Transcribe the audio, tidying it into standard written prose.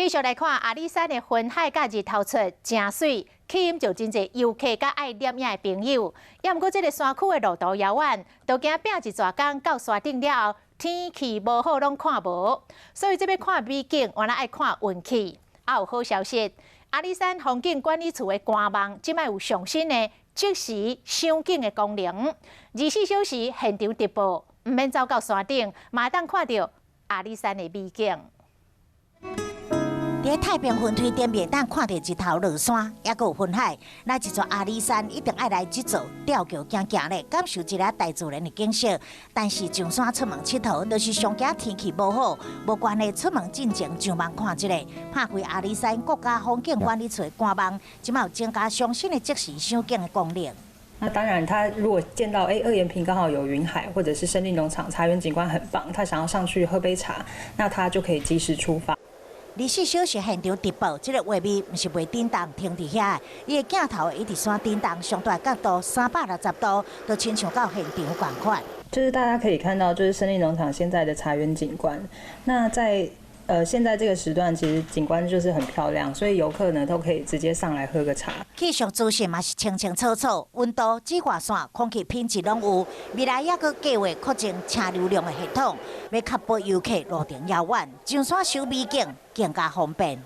續來看阿里山的雲海佮日頭出，誠媠，吸引著真濟遊客佮愛攝影的朋友。猶毋過，這个山區的路途遙遠，都驚拚一逝工到山頂了後，天氣無好，攏看無。所以這欲看美景，原來愛看運氣。啊，有好消息，阿里山風景管理處的官網，這擺有上新的即時賞景的功能，24小時現場直播，毋免走到山頂，嘛會當看著阿里山的美景。佇太平雲梯頂面，當看著日頭落山，猶閣有雲海。來一逝阿里山，一定愛來這座吊橋行行咧，感受一下大自然的景色。但是上山出門𨑨迌，就是上驚天氣無好，無關係出門進前上網看一下。拍開阿里山國家風景管理處的官網，這擺有增加上新的即時賞景的功能。那當然，他如果見到哎，二延平剛好有雲海，或者是森林農場茶園景觀很棒，他想要上去喝杯茶，那他就可以即時出發。24小時現場直播，這个畫面毋是袂振動停佇遐，伊的鏡頭會一直山振動，上大角度360度，就親像到現場仝款。就是大家可以看到，就是森林農場現在的茶園景觀。那在現在這個時段，其實景觀就是很漂亮，所以遊客呢都可以直接上來喝個茶。氣象資訊嘛是清清楚楚，溫度、紫外線、空氣品質攏有。未來猶閣計劃擴增車流量的系統，欲確保遊客路程遙遠，上山賞美景更加方便。